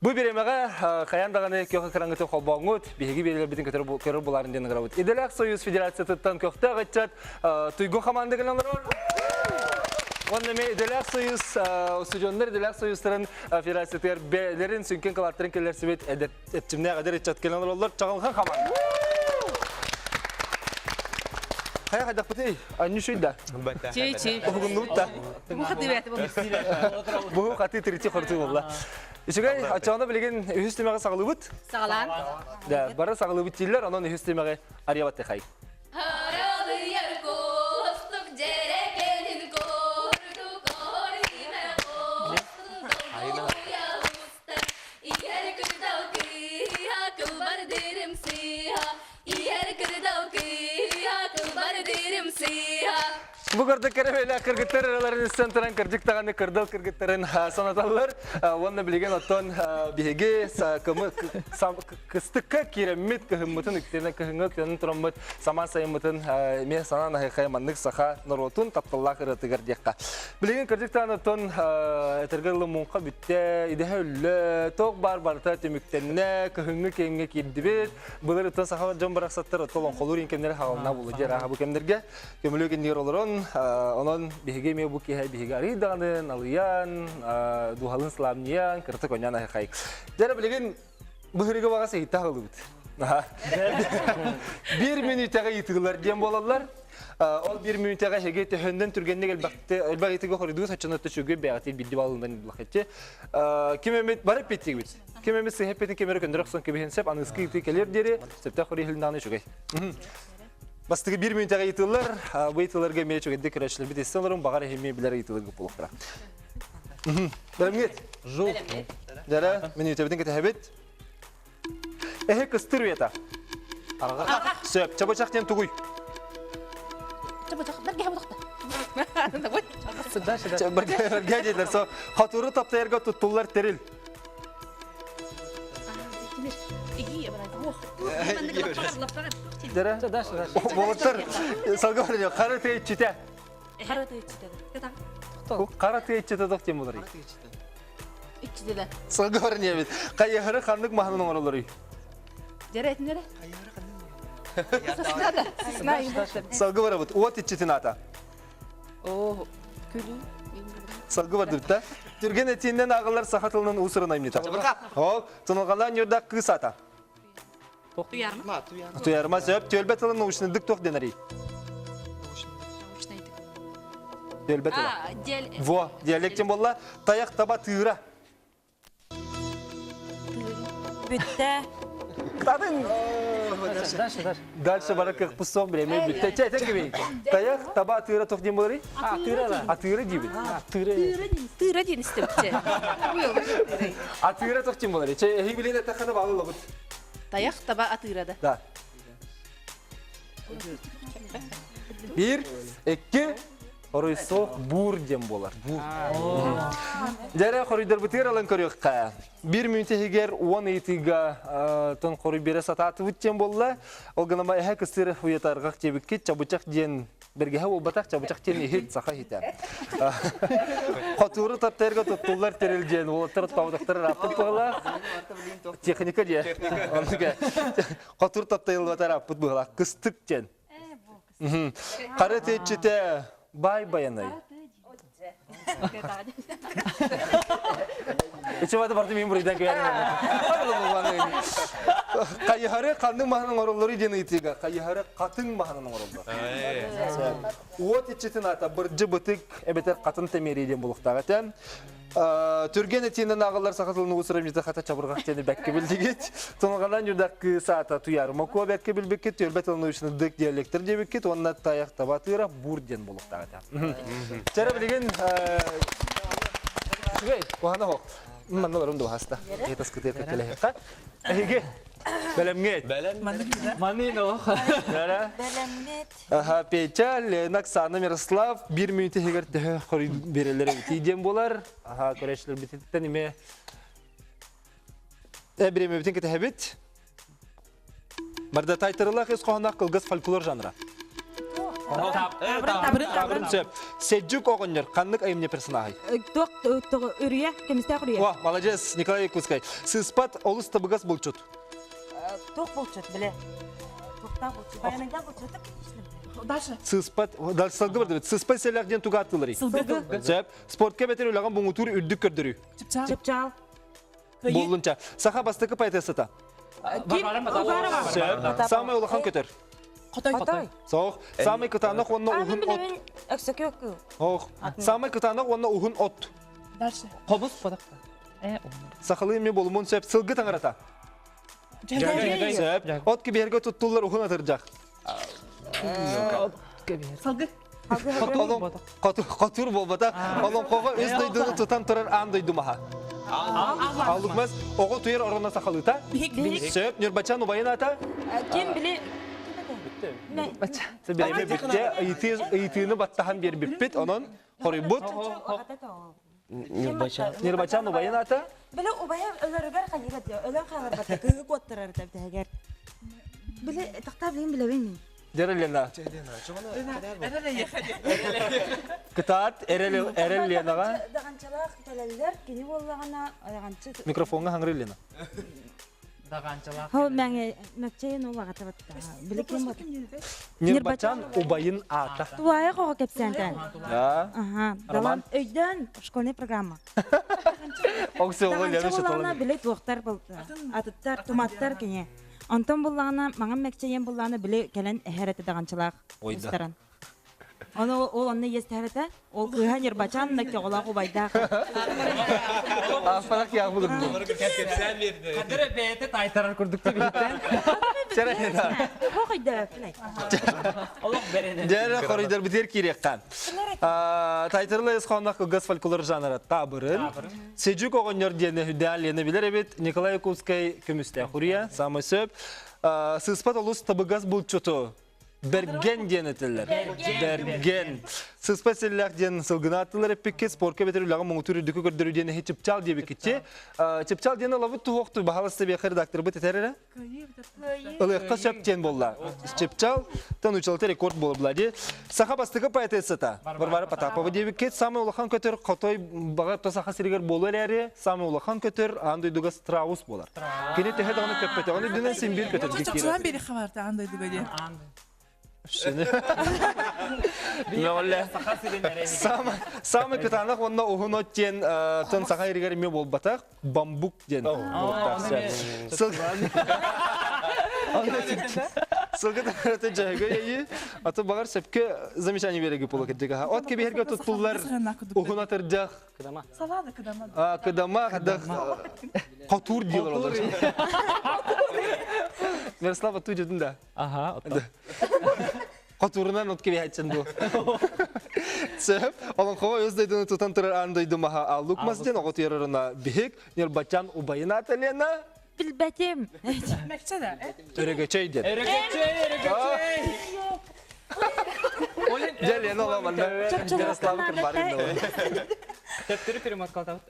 бу бириэмэҕэ хайаан даҕаны күөх экраҥҥытын холбооҥҥут биһиги биэриилэрбитин көрөр булаарын диэн ыҥырабыт идэлээх союз федерациятыттан көхтөөх ыччат туйгун хамаанда кэлэн олорор Уонна эмиэ идэлээх союз устудьуоннар идэлээх союзтарын федерациятыгар бэйэлэрин сүҥкэн кылааттарын киллэрсибит эрчимнээх эдэр ыччат кэлэн олороллор чаҕылхан хамаанда. Хайа хайдахпытый? Анньу шуйда. Чей, чей. Уһугуннубут да. Бу хаты бэти бу. Бу хаты тирити хорутуу буолла. Үчүгэй, оччоҕуна билигин үһүс түмэҕи саҕалыыбыт. Саҕалаан. Да, бары саҕалыыбыт дииллэр, онон үһүс түмэҕи арыйабат хай. Харалыйар кустук дьэрэкэнин курдук оргиме долгуйа устар Иһэр кырдал кыыһа кылбардырым сыыһа Иһэр кырдал кыыһа кылбардырым сыыһа Бу курдук кэрэ кыргыттар ыраларын истэн туран кырдьык даҕаны кырдал кыргыттарын санаталлар. Уонна билигин оттон биһиги кыстыкка киирэммит кыһыммытын үктэнэ кыһыҥҥы үктэнэн тураммыт самаан сайыммытын эмиэ санаан аһыйхай маннык саха норуотун тапталлаах ырыатыгар диэххэ. Билигин кырдьык даҕаны оттон этэргэ дылы муҥха бүттэ, идэһэ өллө, туох баар барыта түмүктэннэ, кыһыҥҥы кэмҥэ киирдибит. Былыр ыттан саха дьон барахсаттар оттон олоҥхолуур кэмнэрэ хаалына буолла дьэ арааһа бу кэмнэргэ көмүлүөк иннигэр олорон онон биһиги эмиэ бу киэһэ биһиги арыый даҕаны налыйан дууһалыын сылаамньыйан кыратык оонньоон аһыхай. Дьэ билигин Быһырыга баҕас ыйытта аһылыбыт. Биир мүнүүтэҕэ ыйытыылар диэн буолаллар. Ол биир мүнүүтэҕэ эһиги төһөннөн түргэнник элбэхти элбэх ыйытыыга хоруйдуур соччонотто үчүгэй бэйэҕитин биирдии баллынан булахаччы. Ким эмит бары эппиэттиигит. Ким эмит сыһа эппитин ким эрэ көннөрө охсон кэбиһин сөп аныыскы ыйытыы кэлиэр диэри сөптөөх хоруй иһилиннэҕинэ үчүгэй. Бастакы биир мүнүүтэҕэ ыйытыылар. Бу ыйытыыларга эмиэ үчүгэйдик көрөөччүлэрбит истэн олорун баҕар эһиги билэр ыйытыыларга буолуохтара. Бэлэмҥит? Жу. Дьэрэ, мүнүүтэбитин кэтэһэбит. Эһи кыстыр уйата. Арҕах. Сөп. Чабычах диэн тугуй? Чабычах, бэргэһэ бодохто. Бэргэһэ диэтилэр. Со, хотуру таптайарга туттуллар тэрил. Дьэрэ. Болоттор салга барıyor. Хара тыйчите. Хара тыйчите. Хара тыйчите тох тем болар. Иччитэ. Салга бар не Хайыһары ханнык маһынан оҥороллоруй? Дьэрэ этинэрэ. Салгы барабыт. Уот иччитин аата. Оо, күлүү. Салгы бардыбыт да. Түргэн этииннэн ааҕыллар саха тылынан уус-уран айымньыта. Ол, туналҕалаан ньурдаах кыыс аата. Туярма. Туярма сөп. Түөлбэ тылын научныйдык туох дэнэрий? Научнайдык. Түөлбэ тыла. Во, диалект диэн буолла. Тайах таба тыыра. Бүттэ. Татын. Дальше, дальше. Дальше бара кыахпыт суох бириэмэ бүттэ. Чэ, этэн кэбиһин. Тайах таба атыыра туох диэн буоларый? Атыыра да. Атыыра диибит. Атыыра. Тыыра диэн истибитчэ. Атыыра туох диэн буоларый? Чэ, эһиги билин эттэххэ баалы ылабыт. Тайах таба атыыра да. Да. Биир, икки, Хоруй суох буур диэн буолар. Дьэрэ хоруйдарбытыгар алан көрүөххэ. Биир мүнүүтэ иһигэр уон ыйытыыга тон хоруй биэрэ сатаатыбыт диэн буолла. Ол гынан эһэ кыстыыр уйатаргах диэбиккит чабычах диэн бэргэһэ буолбатах чабычах диэн иһит саха иһитэ. Хотууру таптайарга туттуллар тэрил диэн уолаттар оттообутахтар ырааппыт быһыылаах. Техника диэ. Хотуур таптайыллыбата ырааппыт быһыылаах. Кыстык диэн. Хара тиэччитэ баай баянай. Ичи баты барты мен бурайдан Хайыһары ханнык маһынан оҥороллору диэн ыйытыыга хайыһары хатыҥ маһынан оҥороллор. Уот иччитин аата бырдьы бытык эбэтэр хатын тэмиэрий диэн булуохтаах этэ. Түргэн этиинэн ааҕыллар саха тылын уус рамньыта хата чабырҕах диэни бэккэ билдигит. Туналҕанан юрдах кыыс аата туйаар мокуо бэккэ билбиккит, түөлбэ тылын уучныдык диалектор диэбиккит уонна тайах таба тыыра буур диэн буолуохтаах этэ. Чэрэ билигин үчүгэй, куһана хоқ. Манна олорум дуһаста. Этас кытыа кэлэһэххэ. Эһиги бэлэмҥит. Манын ох. Бэлэммит. Аха, Петя, Лена, Оксана, Мирослав биир мүнүүтэ иһигэр төһө хоруй биэрэллэр эбитий диэн буолар. Аха, көрөөччүлэрбититтэн эмиэ бириэмэбитин кэтэһэбит. Барда тайтарылаах ис хоһоонноох кылгас фольклор жанра. Табырын сөп. Седжук оҕонньор ханнык айымньы персонажай? Туох үрүйэ, көмүстээх үрүйэ. О, молодец, Николай Якутскай. Сыспат олус табыгас булчут. Туох булчут, биле. Туохтаах булчут. Баянайдаах булчут, конечно. Дальше. Сыспат, дальше сылгы бар дебит. Сыспат селлээх диэн туга аттыларый? Сылгы. Сөп. Спортка бэтэр үлэҕин буҥутуур үрдүк көрдөрүү. Чыпчаал. Чыпчаал. Буоллунча. Саха бастакы поэтессата. Сөп. Самый улахан көтөр. Хотой. Хотой. Соох. Самый кытаанах уонна уһун от. Өксөкү өкү. Ох. Самый кытаанах уонна уһун от. Дальше. Хобус подақта. Сахалыы ми болумун сөп. Сылгы таҥарата. Сөп. От кибиэргэ туттуллар уһун атырдьах. Салгы. Хотур буолбата. Олоҥхоҕо үс дойдуну тутан турар аан дойду маһа. Аллукмас оҕо туйар ороно сахалыта. Сөп. Нюрбачан убайын ата. Ким били Бириэмэ бүттэ. Ыйытыыны баттаһан биэрбиппит. Онон хоруйбут. Нюрбачан. Нюрбачан убайын ата. Били убайа өлөрүгэр хайыга диэ, өлөн хааларбата кыыһы куоттарар тэбтэһигэр. Били тахта билин билэбин мин. Дьэ Лена. Кытаат эрэл эрэл Ленаҕа. Даҕанчалаах кэлэллэр, кини буоллаҕына даҕанчы Микрофоҥҥа хаҥыры Лена. Даҕанчалаах. Хо мэҥэ мэкчэйин ол аҕата батта. Били ким бат? Ньырбачан убайын аата. Туайа хоҕо кэпсээнтэн. Да. Аха. Роман. Өйдөөн школьная программа. Оксо оҕо Лена Даҕанча Шаталова. буллаҕына били туохтар булта. Атыттар, туматтар кини. Онтон буллаҕына маҥан мэкчэйэн буллаҕына били кэлэн эһэр этэ даҕанчалаах Ойда. устаран. Ону ол онно иэстэһэр этэ. Ол кыыһа Ньырбачаан көҕөлөөх убайдаах. Ааспатах киһи булur. Кадыр бэйэтэ тайтарар курдук тибиттен. Хох өйдөбөппүн Олох беренен. Дьэ хоруйдар битер киириэххэ. Тайтарла ис хоһоонноох кылгас фольклор жанра таабырын. Седжук оҕонньор диэни хүдээн Лена билэр эбит. Николай Якутскай көмүстээх хуруйа, самый сөп. Сыспат олус табыгас булчуту Бэргэн диэн этэллэр. Бэргэн. Сыспа силлээх диэн сылгыны аттылар эппиккит, спортка бэтэр үлэҕэ муҥутуур үрдүкү көрдөрүү диэн иһи чыпчаал диэбиккитчи. Чыпчаал диэн ылабыт туһуохту баһаласта биэхэ редакторбыт этэр эрэ. Ылыахха сөп диэн буолла. Чыпчаал тан учалта рекорд буола була ди. Саха бастакы поэтессата Варвара Потапова диэбиккит. Самый улахан көтөр хотой баҕа саха сиригэр буолуо эрээри, самый улахан көтөр аан дойдуга страус буолар. Кини төһө даҕаны көппөтөҕүн үрдүнэн син биир көтөргө киирэр. Чопчулаан биэри хабарта аан дойдуга диэн. Самый кытаанах уонна уһун от диэн тон саха иригэр эмиэ буолбатах бамбук диэн. Сылгы таҥарата дьаһыга яйы, аты бағар сөпкө замечание береги пола кырдьыга. От кебиһерге туттуллар уһун атырдьах. Кыдама. Салада кыдама. А, кыдама, хадах хотур дийлер олар. Мирослава ту дедин да. Ага. Хотурунан от кебиһэтчен бу. Сөп, олонхоҕо өз дойдуну тутан турар аан дойду маһа Аллук мас диэн оҕо туйарарына биһик, Ньурбачан убайын Аталена Билбэтим. Мэкче да. Өрөгөчөй диэн. Өрөгөчөй, өрөгөчөй. Дьэ, Лена ола манна Ярослава Кырбарин Төптөрү перемоткалатабыт.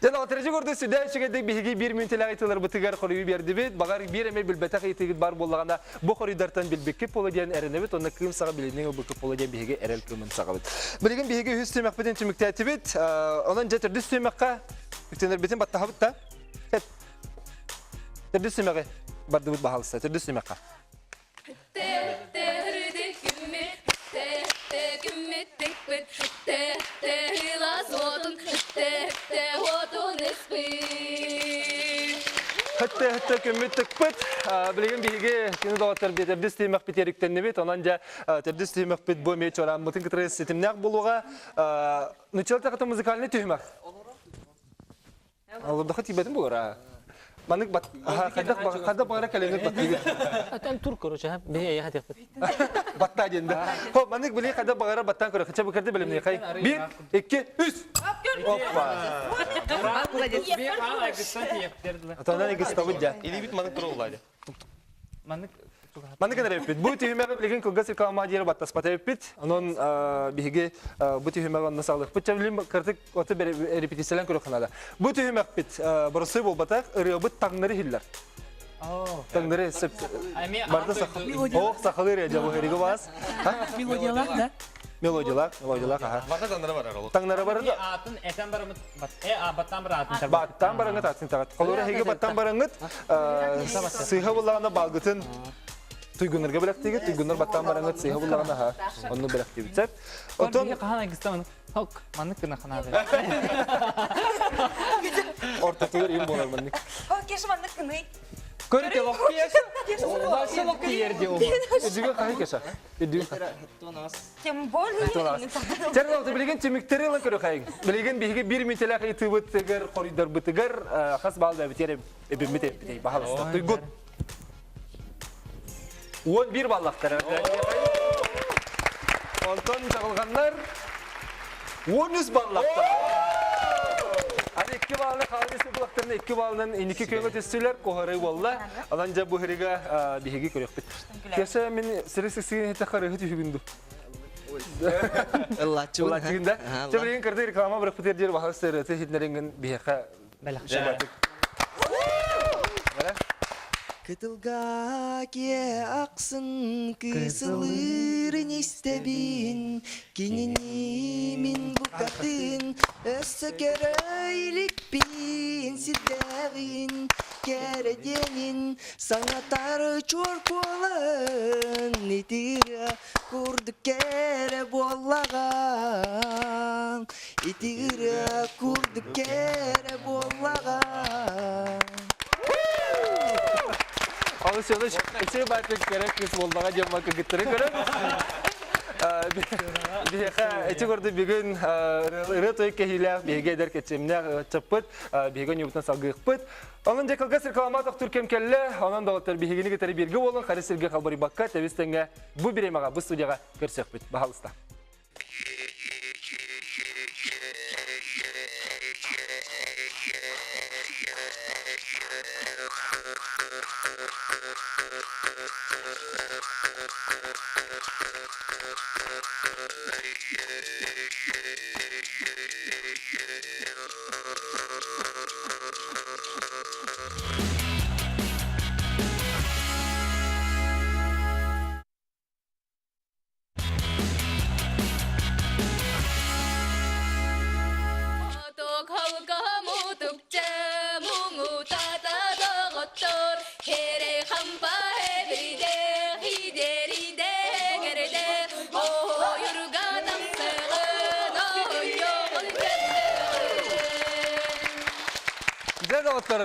Дьэ, оҕотырыжы курдук сүдэ үчүгэйдик биһиги биир мүнтэлээх ыйтыларбытыгар хоруйу биэрдибит. Баҕар биир эмэ билбэтэх ыйытыгыт бар буоллаҕына, бу хоруйдартан билбиккит буолуо диэн эрэнэбит уонна кыым саҕа билиниҥ ылбыккыт буолуо диэн биһиги эрэл кыымын саҕабыт. Билигин биһиги үһүс түмэхпитин түмүктээтибит. Онон дьэ төрдүс түмэххэ үктэнэрбитин баттаһабыт да. Төрдүс түмэҕи бардыбыт баһаалыста. Төрдүс түмэххэ. Хөттө хөттө күммүт тыкпыт. Билигин биһиги күнү доҕоттор төрдүс түһүмэхпит эриктэннибит. Онон дьэ төрдүс түһүмэхпит бу эмиэ чорааммытын кытары ситимнээх буолуоҕа. Нуччал тахата музыкальный түһүмэх. Олордохо тиийбэтим буолар Манык бат хайдах хайдах баҕара кэлэҥҥит баттыыгыт. Атан тур короче, биһи эйэхэ тиэхпит. Батта диэн да. Хо манык били хайдах баҕара баттаан көрө. Хача быкырды билимни хай. Бир, икки, үс. Оппа. Атанан эгистабыт дьа. Илибит манык туруллайды. Маннык Маннык гына эппит. Бу түһүмэҕи билигин кылгас реклама диэри баттаспата эппит. Онон биһиги бу түһүмэҕи онно саҕалыахпыт. Чэ билим кыртык оты репетициялан көрүөх наада. Бу түһүмэхпит боросуй буолбатах, ырыабыт таҥнары иһиллэр. Таҥнары сөп. Барда сах. Ох, сахалыы ырыа дьэ бу ырыга бас. Мелодиялаах да? Мелодиялаах, мелодиялаах, аха. Барда таҥнары барар ол. Таҥнары барар. Атын этен барамыт баттан бар атын. Баттан бараңыт атын тагат. Холура эһиги баттан бараңыт сыыһа буллаҕына балгытын туйгуннарга бэлэхтиигит, туйгуннар баттан бараңыт сыыһа буллаҕына аха онну бэлэхтиибит. Сөп. Отон хаһан айгыстамын. Хок, маннык гына ханаады. Ортотугар им болар маннык. О, кеш маннык кыный. Көрүтэ локкиес. Вася локкиер де ол. Эдүгө хаһы кеша. Эдүгө. Тем более. Тернал билигин түмүктэри ылан көрөхайын. Билигин биһиги бир мүнтэлээх ыйытыыбытыгар, хоруйдарбытыгар хас баал бэбитер эбиммит эппитей баһалыста. Туйгун. 11 баллахтар. Онтон чаҕылҕаннар 13 баллахтар. Аны икки баллы хаалыы сыпылахтарына икки баллынан инники күөҥө түстүлэр, куһары буолла. Онон дьэ бу хырыга биһиги көрүөхпүт. Кеша мин сири сыксыгын хете харыһы түһүгүн ду. Ыллааччыбын. Ыллааччыгын да. Чэ билигин кырды реклама бырахпытыр диир баһыл сырыты хитнерингин биһиэхэ шабатык. Кытылга киэ ахсын кысылыырын истэбин, кинини мин букатын өссө көрө иликпин сирдээҕин кэрэ диэнин Саҥатар чуор куолан итиирэ курдук кэрэ буоллаҕа итиирэ курдук кэрэ буоллаҕа Алыс Иванович, үчүгэй баатык кэрэ кыыс буоллаҕа диэн кыргыттары көрөн Биһиэхэ ити курдук бүгүн ырыа-тойук кэһиилээх биһиги эдэр кэчимнээх ыччаппыт биһиги ньуубутун салгыахпыт. Онон дьэ кылгас реклама тохтуур кэм кэллэ. Онон доҕоттор биһигини кытары бииргэ буолун, хары сиргэ халбарыйбакка тэбис тэҥҥэ бу бириэмэҕэ, бу студияҕа көрсүөхпүт. Баһалыста. доҕоттор,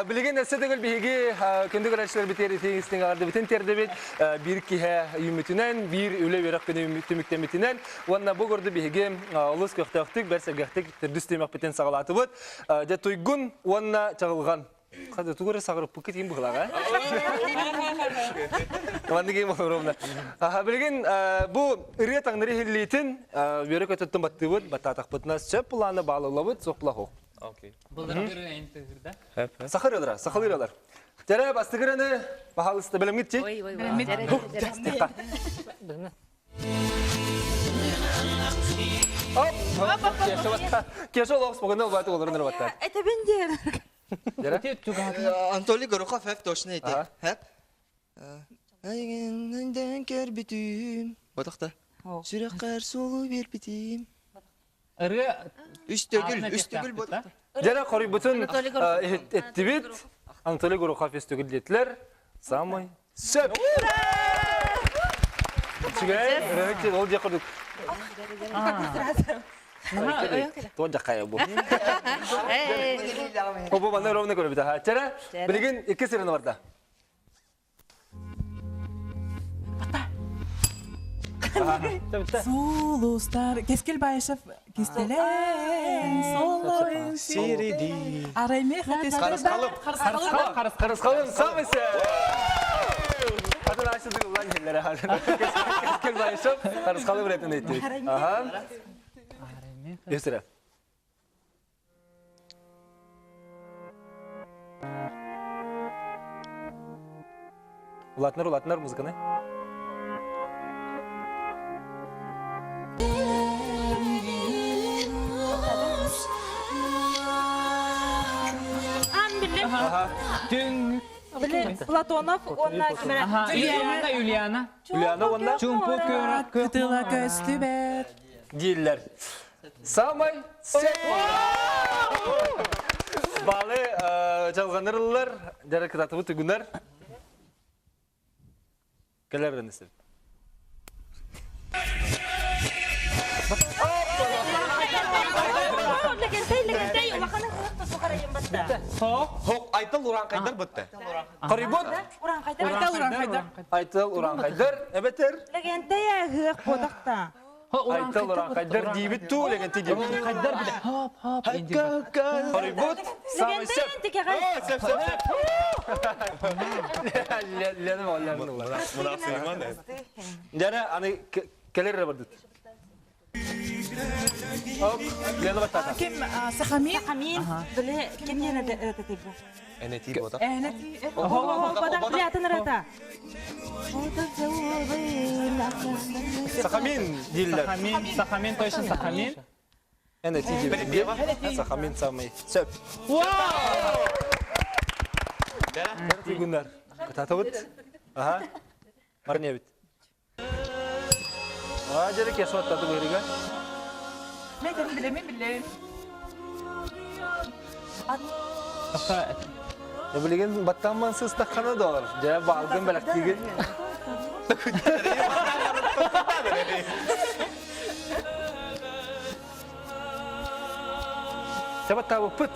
билигин өссө төгүл биһиги күндү көрөөччүлэрбитигэр итиҥ истиҥ аҕардыбытын тиэрдэбит. Биир киһи үүммүтүнэн, биир үлэ үөрэх күнү түмүктэммитинэн уонна бу курдук биһиги олус көхтөөхтүк, бэрт сэргэхтик төрдүс түһүмэхпитин саҕалаатыбыт. Дьэ туйгун уонна чаҕылҕан. Хады тугу эрэ саҕырыппыккыт иһин быһылааҕа. Маннык иһин ровно. Билигин бу ырыа таҥнары иһиллиитин үөрэ көтөттөн баттыыбыт, баттаатахпытына сөп планы баалылабыт, суох плохо. Окей. Сахар ырыалара, сахалыы ырыалар. Тэрэ бастакы ырыаны пожалуйста бэлэмҥит ти? Ой, ой, ой. Оп! Кеша олох спокойно олбаты олорун ырбаттар. Этэбин диэр. Анатолий Горохов хэп точно эти. Хэп. Айгын көрбүтүм. Батахта. Сүрэххэр суолу бербитим. Ырыа Үс төгүл, үс төгүл батахта. Дьэрэ хоруйбутун эттибит. Анатолий Горохов үс төгүл диэтилэр. Самый сөп. Үчүгэй, ырыһыт ол диэх курдук. Туон жаккая бу. Бу манна ровно көрөбүт аха. Чэрэ, билигин икки сирин барда. Сулустар, Кескил Баишев кистелен, солорын Сириди. Арай меха Харысхалым. Харысхалым самый Атын ашыдык улан хеллere Кескил Баишев Харысхалым ретин этти. Аха. Өсүрэ. Улатынар, улатынар музыканы. Ан биллим. Түн. Платонов уонна кимэрэ. Юлиана, Юлиана. Юлиана уонна Чумпу көрө Кытыла көстүбэт. дииллэр. Самай сөп. Балы жалғанырылар, жара кытатыбы түгүнэр. Кэлэр дэнисин. Хоқ, айтыл уран-қайдар бітті. Қарибот. Айтал уран-қайдар. Айтыл уран-қайдар. Эбетер. Легентэй ыһыах буотахта. Айтыл уран-қайдар дейбит ту, легентэй дейбит. Қайдар бит. Хоп, хоп. Қарибот. Самый сөп. Сөп, сөп, сөп. Ленім Жана аны келер бардыт. Лена баттата. Ким Сахамин? Сахамин. Биле ким диэн этэ бу? Энети бота. Энети. Бадах ырата. Сахамин дииллэр. Сахамин, Сахамин, точно Сахамин. Энети дииллэр. Сахамин самый. Сөп. Күннер. Кытатыбыт. Аха. Барнебит. А, жере кесоттады бу Мен билемин билем. Билеген баттамман сыстаққана долар. Жа балгын бәләктеген. Себат табы пыт.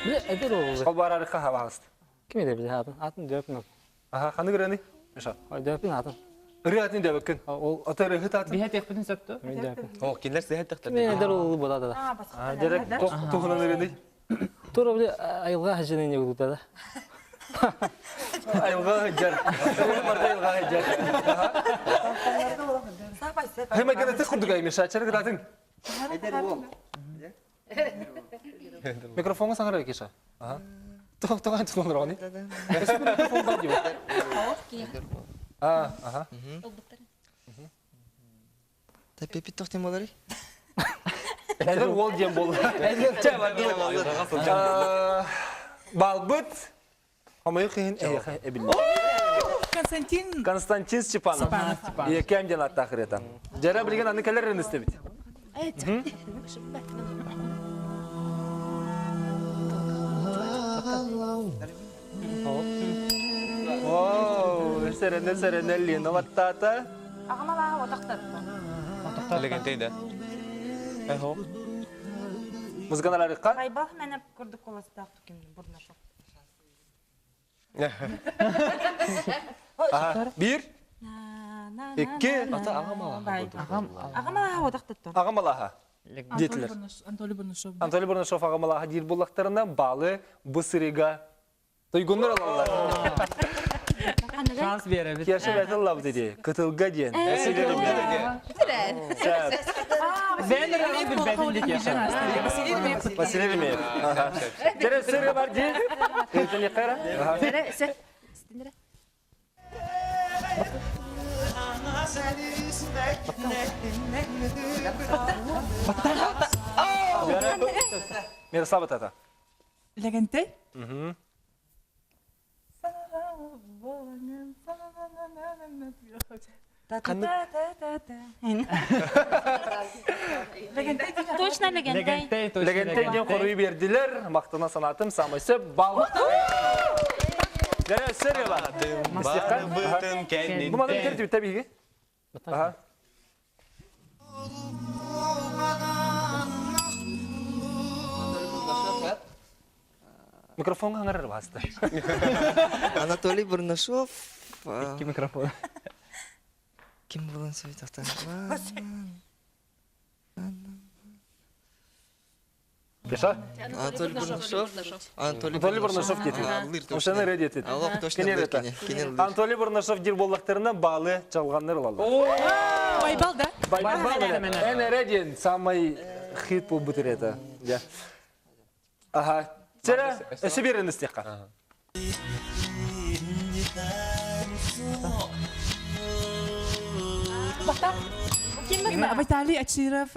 Биле эдер ол. Ол бар арыққа хабағысты. Ким эде биле атын? Атын дөпүн. Аха, қаны көрәні? Миша. Дөпүн атын. Ыры атын дөбөккін. Ол Ата ыры атын. Биһэ техпитин сөптү. мен дөпүн. О, кинилер сыһа тахтар. Мен эдер ол бода да. Жерек туһунан ырыны. Тура биле айылга хажыны не гудута да. Айылға жар. Барда айылға жар. Хема гена тек курдук ай Миша, чарык атын. Микрофонга саңара кеша. Аха. Тух туган туган рони. Микрофон бар дип. А, аха. Тәпепи тоқтен болар. Эдер ол дем бол. Балбыт. Хамайы кыйын эйхэ эбилли. Константин Константин Степанов. Степанов. Екем ден аттахырета. Жара билген аны келер истебит. Оу, серене серене лина ваттата. Ағамалаға отақтар. Легентэй да. Эхо. Музыканы арарыкка. Байбал менеп курдук колостаах ким Бурнашов. Бир, икки, Ата аҕам алаһа. Аҕам алаһа отахтаттар. Аҕам алаһа. Диэтилер. Анатолий Бурнашов. Анатолий Бурнашов аҕам алаһа диир буллахтарына балы бу сырыга Туйгуннар алаллар. Шанс биэрэбит. Кеша бәтел лабыт иди. Кытылга диэн. Василий Ремеев. Тере сыры бар ди. Ертене қайра. Мирослава тата. Легентэй? Точно легентэй. Легентэй диэн хоруйу биэрдилэр. Махтана санаатым самай сөп бал. Дәрә сөрү бар. Бу маны битер түбүттэ биһиги. Аха. Микрофонга аңарар басты. Анатолий Бурнашов. Икки микрофон. Ким булан сөйтөхтөн? Кеша? Анатолий Бурнашов. Анатолий Бурнашов кетти. Ошоны ред етет. Аллах точно Анатолий Бурнашов дир боллактарына балы чалганнар олалар. Байбал да? Байбал Эн эредин самый хит был бутыр это. Ага. Тера, өсі берін істеққа. Виталий Ачиров.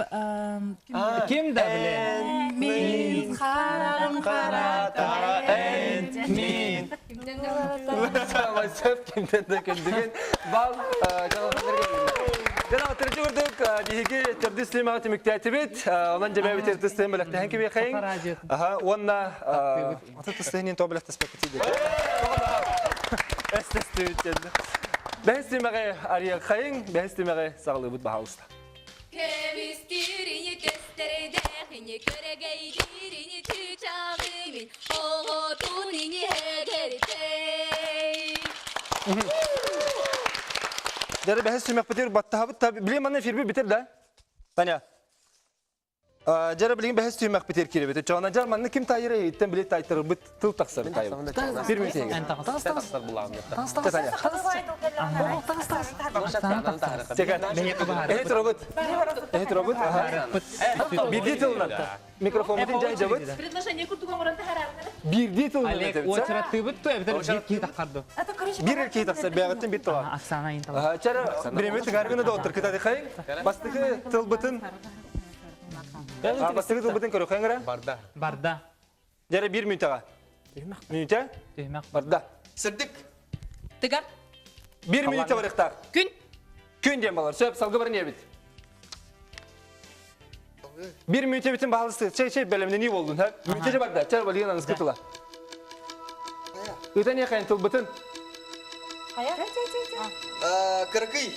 Ким да билен? Мин харарым харата эн мин. Самай сөп кимден да күндүгүн бал Жана отыржы көрдүк, биһиги төрдүс лимаға түмүктәтибит. Онан жебәбит төрдүс лим беләктәһен кебе хайын. Аха, онна ата тыстыһын то беләктәспәк тиде. Эстестү Бәһис лимаға ария хайын, бәһис лимаға сағылыбыт баһалыста. Көмүстүрүнү көстөрдөхүнү көрөгөйдүрүнү чычагымын оҕотунини хэгэртэй. Дәрі бәһис сүмәк битер баттаһабыт та билем аны эфир битер да. Таня. Жара билген бәһис түймәк битер кире бит. Чона жар манны ким тайыры иттен билет тайтыры бит тыл тақсар тайыр. Бир минут еңге. Таня. Эхет робот. Эхет робот. Бирди тылынан. Микрофон битин жай жабыт. Предложение куртуга муран тахарар. Бирди тылынан. Олег, очаратыбыт ту, эбитер бир кии тахарды. Бир кии тахсар, бягыттын бир тыла. Оксана интала. Чара, биремет гаргыны да отыр кытады хайын. Бастыгы тыл бытын. Бастыгы тыл бытын көрө хайын Барда. Барда. Жара бир минутаға. Минута? Барда. Сырдык. Тыгар. Бир минута барықтар. Күн. Күн дем балар. Сөп, салгы бар не бит? Бир минута битин бағалысы. Чей, чей, бәлемне не болдun, ha? Минута же барда. Чар балыгын аныз кытыла. Үтә не қайын тыл бытын? Кыркый.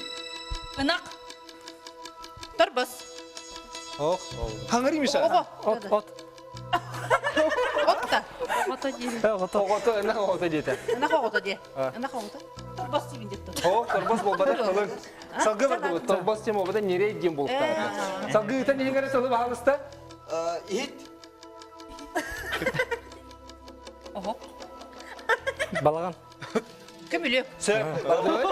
Ынак. Торбос. Ох. Хаңыр имеш. От, от. Отта. Оғоты, ынақ оғоты деді. Ынақ оғоты де. Ынақ оғоты. Торбос деймін деп тұр. О, торбос болбады тылың. Салгы барды бұл, торбос тем болбады, нерей дем болып тағады. Салгы үтен неген қарай салы бағалыста? Ит. Охо. Балаган. Көмүлүк. Сөп, барды ғой.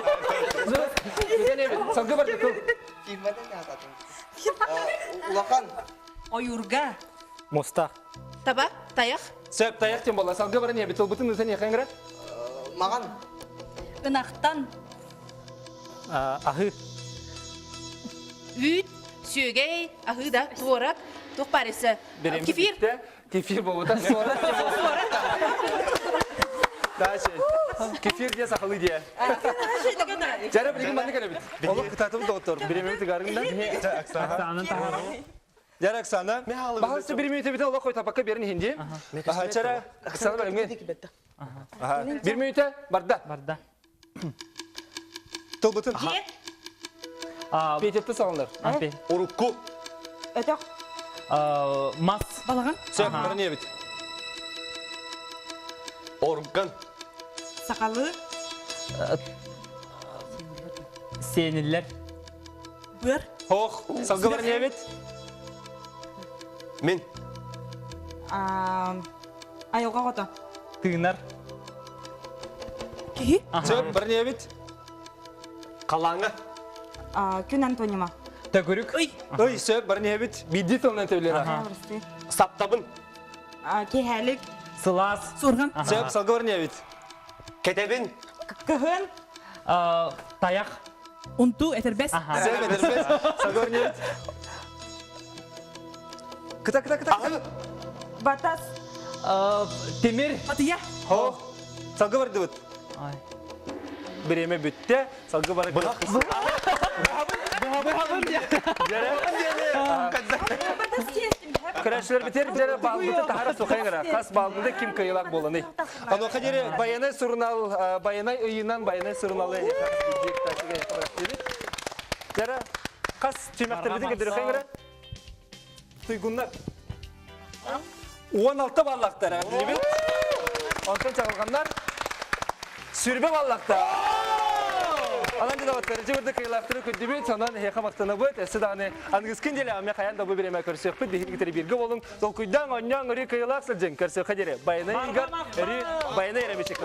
Салгы барды тыл. Улахан. Оюрга. Моста. Таба, таяқ. Сөп, таяқ тем бола. Салгы бары не бит, тыл бытын үтен неген қарай? Маған. Ынақтан. Ахы. Үт, сүйегей, ахыда, творог, тух барысы. Кефир. Кефир болута, суорак. Дальше. Кефир де сақалы де. Жара білген маны кәрі бит. Олық кытатым доктор. Биреметі гарыңда. Жара Оксана. Бағасы бір минут бит олық қой тапаққа берін хинди. Жара Оксана бәрімге. Бір минута барда. Барда. Тыл бұтын. Пететті салыңдар. Урукку. Өтөк. Мас. Балаҕан. Сөп, баран ийэбит. Орган. Сахалыы. Сиэниллэр. Быар. Ох, салгы баран ийэбит. Мин. Айылҕа оҕото. Тыынар. Киһи. Сөп, баран ийэбит. Халааҥа. Күн антонима. Төгүрүк. Ый. Ый, сөп, баран ийэбит. Биирдии тылынан төбүлэр. Саптабын. Киһэлик. Сылаас. Суорҕан. Сөп, салгы баран ийэбит. Кэтэбин. Кыһын. Тайах. Унтуу этэрбэс. Сөп, этэрбэс. Салгы баран ийэбит. Кыта, кыта, кыта. Батас. Тимир. Батыйа. Хо. Салгы бардыбыт. Бириэмэ бүттэ. Салгы бары Көрәшілер битер дьэрэ баалбыты таһара сухайгара. Хас баалбыты ким кыйылак боланы. Онуоха диэри байанай сурунаал байанай ыйынан байанай сурунаалы Дьэрэ хас түмэхтэрбитин көдөрөхөҥөрө Туйгуннар 16 баллахтар билибит. Онтон чаҕылҕаннар сүрбэ баллахтар. Анан дедаваттар жыбырды кыйлаахтары күрдүбүт, онон эһиэхэ махтанабыт. Өссө даҕаны аныгыскын диэли амя хайан да бу бириэмэ көрсүөхпүт, биһиги кытары бииргэ болуҥ. Толкуйдаан, оонньоон, өрүү кыйылаах сылдьыҥ. Көрсүөххэ диэри. Байанай ыйгар, өрүү байанай эрэ мичик.